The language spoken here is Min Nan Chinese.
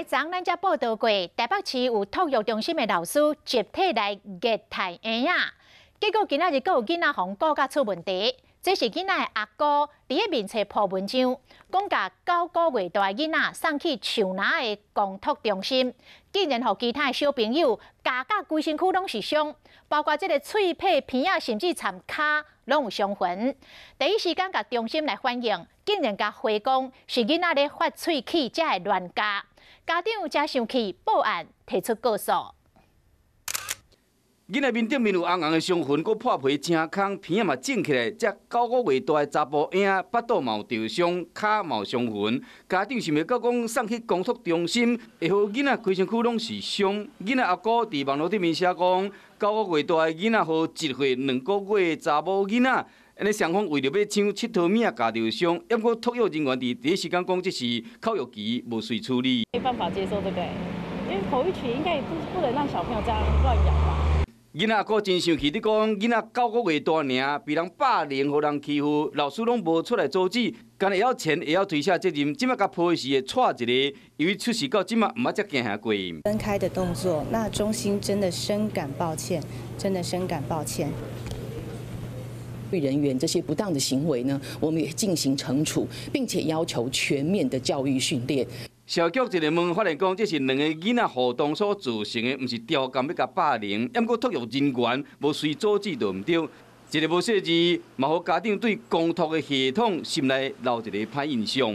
昨咱才報道過，台北市有托育中心的老師集體來虐待嬰仔，結果今仔日閣有囡仔予人告甲出問題。這是囡仔的阿姑佇咧面冊鋪文章，講共9個月大的囡仔送去樹林的公托中心，竟然予其他的小朋友咬甲規身軀攏是傷，包括這个喙䫌鼻仔，甚至蠶跤攏有傷痕。第一時間共中心來反映，竟然共回講是囡仔咧發喙齒才會亂咬，家長才生氣報案提出告訴。囡仔面頂面有紅紅的傷痕，閣破皮青空，鼻仔嘛腫起來。這9個月大的查埔嬰，腹肚嘛有著傷，跤嘛有傷痕。家長想袂到講送去公托中心，會予囡仔規身軀攏是傷。囡仔阿姑佇網路頂面寫講，九個月大的囡仔予1歲2個月的查某囡仔，按呢雙方為著欲搶𨑨迌物仔咬著傷，毋過托育人員佇第一時間講這是口欲期無隨處理。沒辦法接受這個，因為口欲期應該也不能讓小朋友這樣亂咬吧。囡仔阿姑真生氣，咧講囡仔九個月大爾，被人霸凌，予人欺負，老師攏無出來阻止，干焦會曉錢，會曉推卸責任。這擺共抱時會掣一个，由於出事到這擺毋捌才驚嚇過。分開的動作，那中心真的深感抱歉，真的深感抱歉。人員這些不當的行為呢，我們也進行懲處，並且要求全面的教育訓練。社局一个問發現講，這是兩个囡仔互動所造成的，毋是調工欲共霸凌。毋過托育人員無隨阻止就毋對，一个無細膩，嘛予家長對公托的系統心內留一个歹印象。